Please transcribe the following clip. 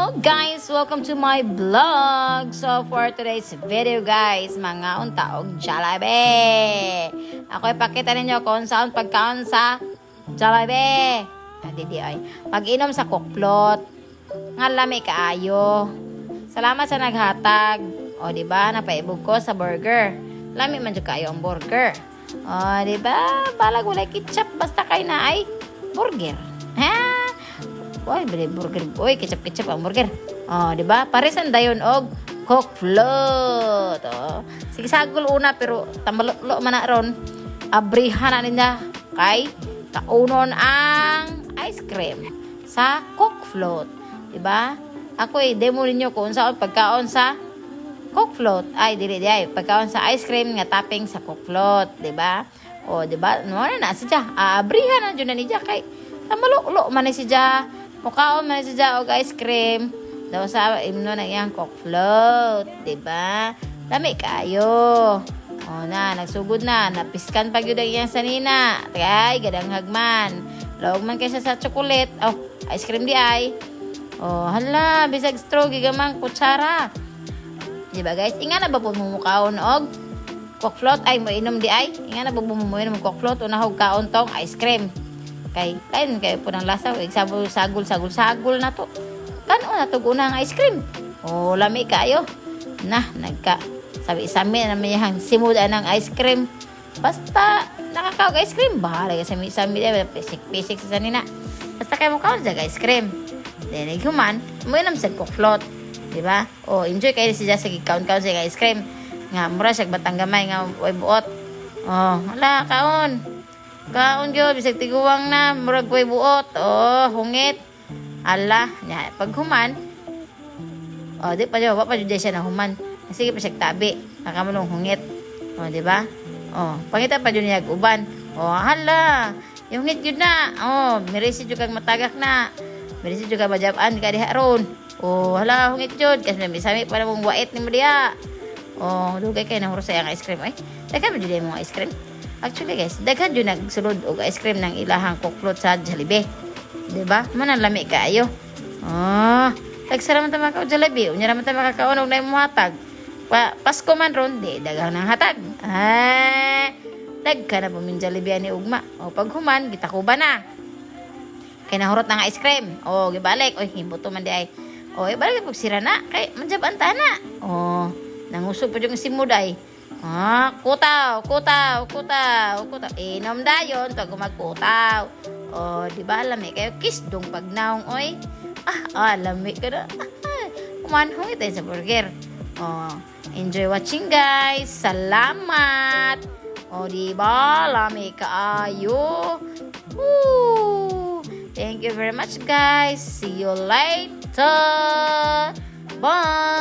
Hello guys! Welcome to my vlog! So for today's video guys, mangaon ta og Jollibee! Ako ipakita ninyo kung saan pagkaon sa Jollibee! Ah, di ay. Pag-inom sa Coke float. Nga lami kaayo. Salamat sa naghatag. O, di ba? Napaibog ko sa burger. Lami man jud kaayo ang burger. O, di ba? Balag walay ketchup basta kay naay burger. Ha? Uy, bili burger. Uy, ketchup-ketchup ang burger. Oh, di ba? Paresan dayon og Coke float. Oh. Sige, sagol una pero tamalo man na ron. Abrihan na niya kay kaunon ang ice cream sa Coke float. Di ba? Ako eh, demo ninyo kung saan pagkaon sa Coke float. Ay, dili di ay. Pagkaon sa ice cream nga topping sa Coke float, di ba? O, di ba? No na na siya. Aabrihan na jud na niya kay tamalulo man ni siya. Mukaon man ni siya og ice cream. Daw sa imno na iyang Coke float, di ba? Lami kayo. O na, nagsugod na. Napiskan pa gyud ang iyang sanina. Kay, gadanghag man. Lawag man kay siya sa chocolate. Oh, ice cream di ay. Oh, hala, bisag straw gigamang kutsara. Di ba guys? Inga na ba po mo mukaon og Coke float? Ay, mo inom di ay. Inga na ba po mo inom og Coke float? Una hog kaon tong ice cream. Kay, lain kayo po ng lasa. Sagol, sagol, sagol, sagol na to. Kano na to una ang ice cream? Oh, lami kayo. Na, nagka, sabi-sami na may simud ang ice cream. Basta, nakakaog ice cream. Bahala ka sami-sami. Pisik-pisik sa sanina. Basta kayo mo kaon sa ice cream. Then, human, mo inom sa Coke float. Di ba? O, enjoy kayo siya sa kaon-kaon sa ice cream. Nga, mura siya batang gamay nga, way buot. Oh, wala, kaon. Kaon gyud, bisag tiguang na, murag way buot. Oh, hungit. Ala, nya pag human, oh, di pa wa pa jud siya na human. Sige pa siya tabi, nakamalong hungit. Oh, di ba? Oh, pangita pa jud niya og uban. Oh, hala. Yung hungit jud na. Oh, mirisi jud kag matagak na. Mirisi jud ka majaban ka diha ron. Oh, hala, hungit jud kasi may sami pa namong wait nimo diha. Oh, dugay kay nahuro sa iyang ice cream ay. Daghan ba jud mo ice cream? Actually guys, daghan jud nagsulod og ice cream ng ilahang Coke float sa Jollibee. Di ba? Manang lami kaayo. Oh, tagsa man ta makaon Jollibee, unya ra man ta makakaon og naay hatag. Pa Pasko man ron, di daghang nang hatag. Ah, dagka na po min Jollibee ani ugma. O pag human, gitakuba na. Kay nahurot na nga ice cream. O, gibalik. Oy, himbuto man di ay. O, ibalik pag sira na. Kay manjab ta na. O, nangusog pa yung simud ay. Ah, kutaw, kutaw, kutaw, kutaw. Inom dayon pag magkutaw. O, di ba lami kayo kisdong pagnaong oy. Ah, lami ka na. Ah, kumanhong ito sa burger. O, enjoy watching guys. Salamat. O, di ba? Lami kaayo. Woo! Thank you very much guys. See you later. Bye.